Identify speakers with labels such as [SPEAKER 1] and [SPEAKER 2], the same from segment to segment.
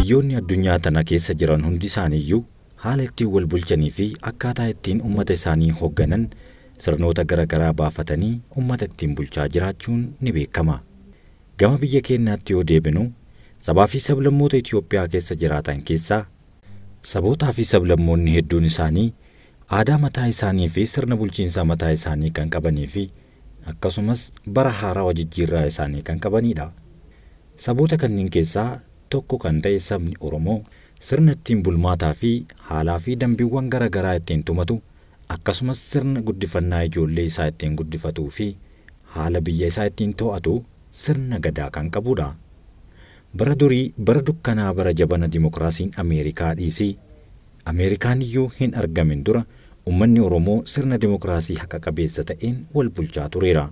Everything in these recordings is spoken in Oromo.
[SPEAKER 1] Biyyoonni addunyaa tana keessa jiran hundi isaaniiyyuu haala ittiin wal bulchanii fi akkaataa ittiin uummata isaanii hoogganan sirnoota garaagaraa baafatanii uummata ittiin bulchaa jiraachuun ni beekama. Gama biyya keenyaatti yoo deebinu sabaa fi sablammoota Itoophiyaa keessa jiraatan keessaa sabootaa fi sablammoonni hedduun isaanii aadaa mataa isaanii fi sirna bulchiinsaa mataa isaanii kan qabanii fi akkasumas bara haarawaa jijjiirraa isaanii kan qabanidha. Saboota kanneen keessaa tokko kan ta'e sabni Oromoo sirna ittiin bulmaataa fi haalaa fi dambiiwwan garaagaraa ittiin tumatu akkasumas sirna guddifannaa ijoollee isaa ittiin guddifatuu fi haala biyya isaa ittiin to'atu sirna gadaa kan qabudha. Bara durii bara dukkanaa bara jabana dimokiraasiin Ameerikaa dhiisii Ameerikaan iyyuu hin argamin dura uummanni Oromoo sirna dimokiraasii haqa qabeessa ta'een wal bulchaa tureera.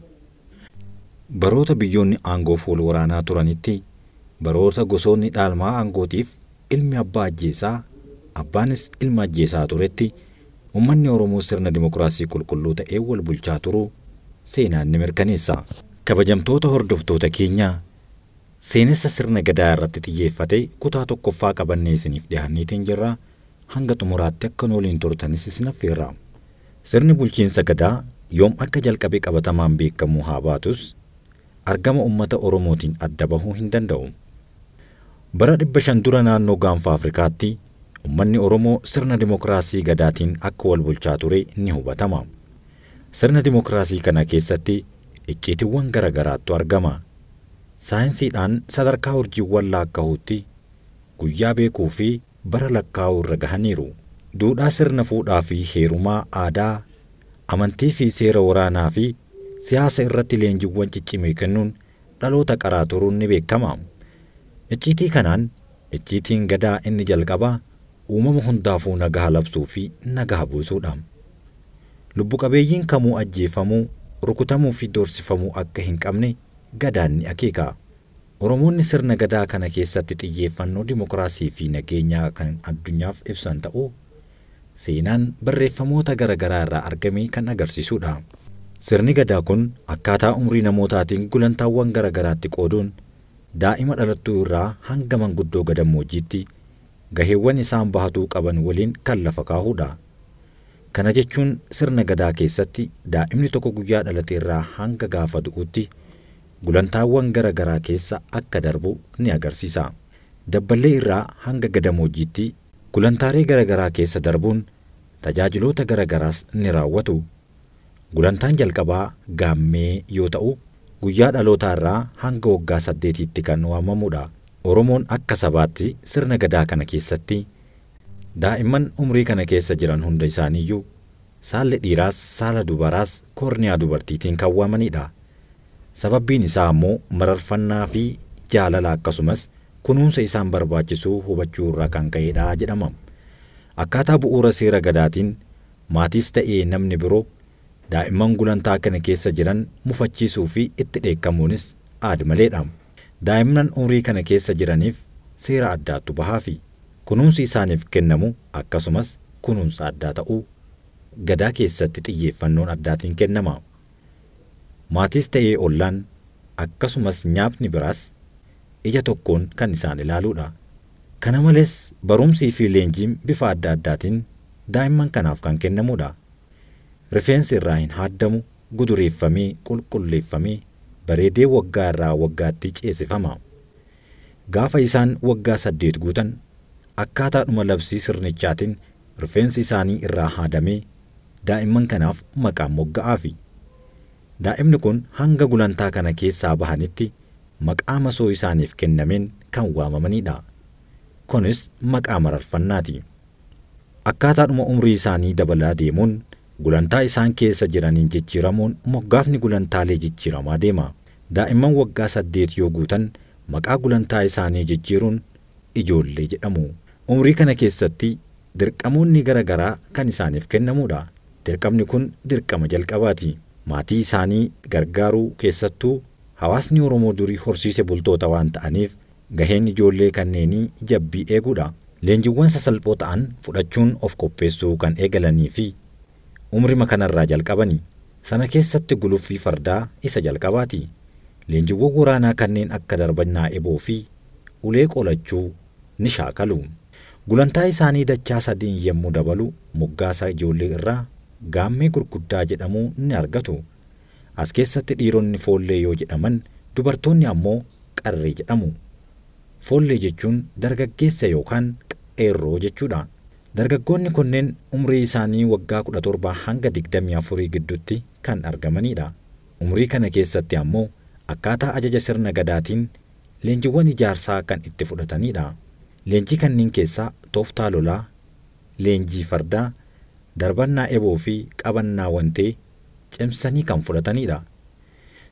[SPEAKER 1] Baroota biyyoonni aangoof wal waraanaa turanitti baroota gosoonni dhaalmaa aangootiif ilmi abbaa ajjeesaa abbaanis ilma ajjeesaa turetti uummanni Oromoo sirna dimokiraasii qulqulluu ta'ee wal bulchaa turuu seenaan ni mirkaneessa. Kabajamtoota hordoftoota keenyaa seenessa sirna gadaa irratti xiyyeeffate kutaa tokkoffaa qabannee isiniif dhiyaanneetiin jirra. Hanga xumuraatti akka nu waliin turtanis isin affeerra. Sirni bulchiinsa gadaa yoom akka jalqabe qabatamaan beekamuu haa baatus argama uummata Oromootiin adda bahuu hin danda'u. Bara 500 dura naannoo gaanfa Afrikaatti uummanni Oromoo sirna dimokiraasii gadaatiin akka wal bulchaa ture ni hubatama. Sirna dimokiraasii kana keessatti icciitiiwwan garaagaraatu argama. Saayinsiidhaan sadarkaa urjiiwwan lakkaa'uutti guyyaa beekuu fi bara lakkaa'uu irra gahaniiru. Duudhaa sirna fuudhaa fi heerumaa aadaa, amantii fi seera waraanaa fi siyaasa irratti leenjiiwwan ciccimee kennuun dhaloota qaraa turuun ni beekama. Icciitii kanaan icciitiin gadaa inni jalqabaa uumama hundaafuu nagaa labsuu fi nagaa buusuudha. Lubbu qabeeyyiin kamuu ajjeefamuu, rukutamuu fi doorsifamuu akka hin qabne gadaan ni akeeka. Oromoonni sirna gadaa kana keessatti xiyyeeffannoo dimokiraasii fi nageenyaa kan addunyaaf ibsan ta'uu seenaan barreeffamoota garaagaraa irraa argame kan agarsiisudha. Sirni gadaa kun akkaataa umrii namootaatiin gulantaawwan garaagaraatti qooduun daa'ima dhalattuu irraa hanga manguddoo gadammoojjiitti gaheewwan isaan bahatuu qaban waliin kan lafa kaahudha. Kana jechuun sirna gadaa keessatti daa'imni tokko guyyaa dhalate irraa hanga gaafa du'utti gulantaawwan garaagaraa keessa akka darbu ni agarsiisa. Dabballee irraa hanga gadammoojjiitti gulantaalee garaagaraa keessa darbuun tajaajiloota garaagaraas ni raawwatu. Gulantaan jalqabaa gaammee yoo ta'u guyyaa dhalootaa irraa hanga waggaa 8tti kan waamamudha. Oromoon akka sabaatti sirna gadaa kana keessatti daa'imman umrii kana keessa jiran hunda isaaniiyyuu saalli dhiiraas saala dubaraas korniyaa dubartiitiin kan waamanidha. Sababbiin isaa immoo mararfannaa fi jaalala akkasumas kunuunsa isaan barbaachisuu hubachuu irraa kan ka'edha jedhama. Akkaataa bu'uura seera gadaatiin maatiis ta'ee namni biroo daa'imman gulantaa kana keessa jiran mufachiisuu fi itti dheekkamuunis aad-maleedha. Daa'imman umrii kana keessa jiraniif seera addaatu bahaafi. Kunuunsi isaaniif kennamu akkasumas kunuunsa addaa ta'uu gadaa keessatti xiyyeeffannoon addaatiin kennama. Maatiis ta'ee ollaan akkasumas nyaapni biraas ija tokkoon kan isaan ilaaluudha. Kana malees barumsii fi leenjiin bifa adda addaatiin daa'imman kanaaf kan kennamudha. Rifeensi irraa hin haaddamu, gudureeffamee, qulqulleeffamee, bareedee waggaa irraa waggaatti ceesifama. Gaafa isaan waggaa 8 guutan akkaataadhuma labsii sirnichaatiin rifeensi isaanii irraa haadamee daa'imman kanaaf maqaan mogga'aafi. Daa'imni kun hanga gulantaa kana keessaa bahanitti maqaa masoo isaaniif kennameen kan waamamanidha. Kunis maqaa mararfannaati. Akkaataadhuma umrii isaanii dabalaa deemuun gulantaa isaan keessa jiraniin jijjiiramuun moggaafni gulantaalee jijjiiramaa deema. Daa'imman waggaa 8 yoo guutan maqaa gulantaa isaanii jijjiiruun ijoollee jedhamu. Umrii kana keessatti dirqamoonni garaagaraa kan isaaniif kennamudha. Dirqamni kun dirqama jalqabaati. Maatii isaanii gargaaruu keessattuu hawaasni Oromoo durii horsiise bultoota waan ta'aniif gaheen ijoollee kanneenii jabbii eeguudha. Leenjiiwwan sasalphoo ta'an fudhachuun of qopheessuu kan eegalanii fi umrima kanarraa jalqabani. Sana keessatti guluffii fardaa isa jalqabaati. Leenjiiwwan waraanaa kanneen akka darbannaa eboo fi ulee qolachuu, ni shaakalu. Gulantaa isaanii dachaa sadiin yommuu dabalu moggaasa ijoollee irraa gaammee gurguddaa jedhamu ni argatu. As keessatti dhiironni foollee yoo jedhaman dubartoonni ammoo qarree jedhamu. Foollee jechuun dargaggeessa yookaan qeerroo jechuudha. Dargaggoonni kunneen umrii isaanii waggaa 17 hanga 24 gidduutti kan argamanidha. Umrii kana keessatti ammoo akkaataa ajaja sirna gadaatiin leenjiiwwan ijaarsaa kan itti fudhatanidha. Leenjii kanneen keessaa tooftaa lolaa, leenjii fardaa, darbannaa eboo fi qabannaa wantee cimsanii kan fudhatanidha.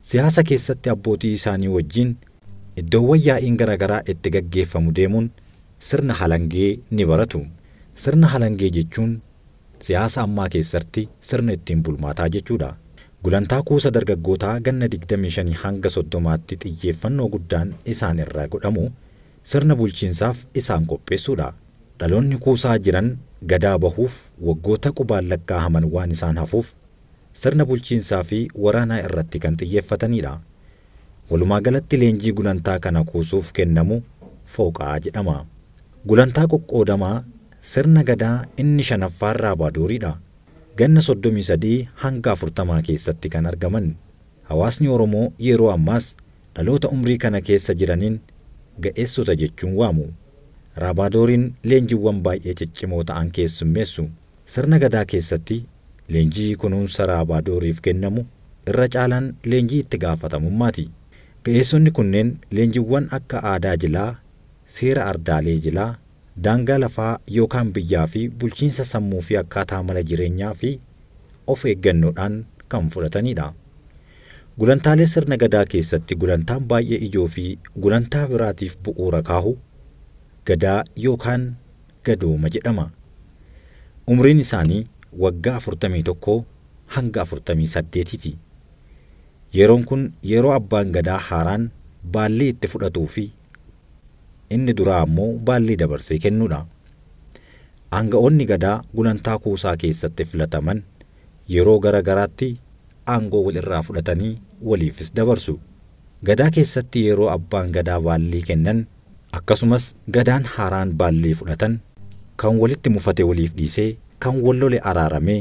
[SPEAKER 1] Siyaasa keessatti abbootii isaanii wajjin iddoowwan yaa'iin garaagaraa itti gaggeeffamu deemuun sirna halangee ni baratu. Sirna halangee jechuun siyaasa ammaa keessatti sirna ittiin bulmaataa jechuudha. Gulantaa kuusa dargaggootaa ganna 25 hanga 30tti xiyyeeffannoo guddaan isaan irraa godhamu sirna bulchiinsaaf isaan qopheessuudha. Dhaloonni kuusaa jiran gadaa bahuuf waggoota qubaan lakkaa'aman waan isaan hafuuf sirna bulchiinsaa fi waraanaa irratti kan xiyyeeffatanidha. Walumaa galatti leenjii gulantaa kana kuusuuf kennamu fooqaa jedhama. Gulantaa qoqqoodamaa sirna gadaa inni shanaffaan Raabadooriidha. Ganna 33 hanga 40 keessatti kan argaman. Hawaasni Oromoo yeroo ammaas dhaloota umrii kana keessa jiraniin ga'eessota jechuun waamu. Raabadooriin leenjiiwwan baay'ee ciccimoo ta'an keessummeessu. Sirna gadaa keessatti leenjii kunuunsa Raabadooriif kennamu irra caalaan leenjii itti gaafatamummaati. Ga'eessonni kunneen leenjiiwwan akka aadaa jilaa, seera ardaalee jilaa, daangaa lafaa yookaan biyyaa fi bulchiinsa sammuu fi akkaataa mala jireenyaa fi of eeggannoodhaan kan fudhatanidha. Gulantaalee sirna gadaa keessatti gulantaan baay'ee ijoo fi gulantaa biraatiif bu'uura kaahu gadaa yookaan gadooma jedhama. Umriin isaanii waggaa 41 hanga 48ti. Yeroon kun yeroo abbaan gadaa haaraan baallii itti fudhatuu fi inni duraa ammoo baallii dabarsee kennuudha. Aanga'oonni gadaa gulantaa kuusaa keessatti filataman yeroo gara garaatti aangoo wal irraa fudhatanii waliifis dabarsu. Gadaa keessatti yeroo abbaan gadaa baallii kennan akkasumas gadaan haaraan baallii fudhatan kan walitti mufate waliif dhiisee kan wal lole araaramee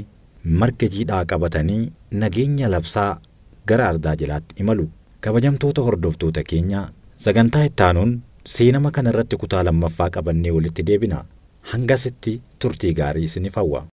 [SPEAKER 1] marga jiidhaa qabatanii nageenya labsaa gara ardaa jilaatti imalu. Kabajamtoota hordoftoota keenya sagantaa itti aanuun seenama kana irratti kutaa lammaffaa qabannee walitti deebina. Hangasitti turtii gaarii isiniif hawwa.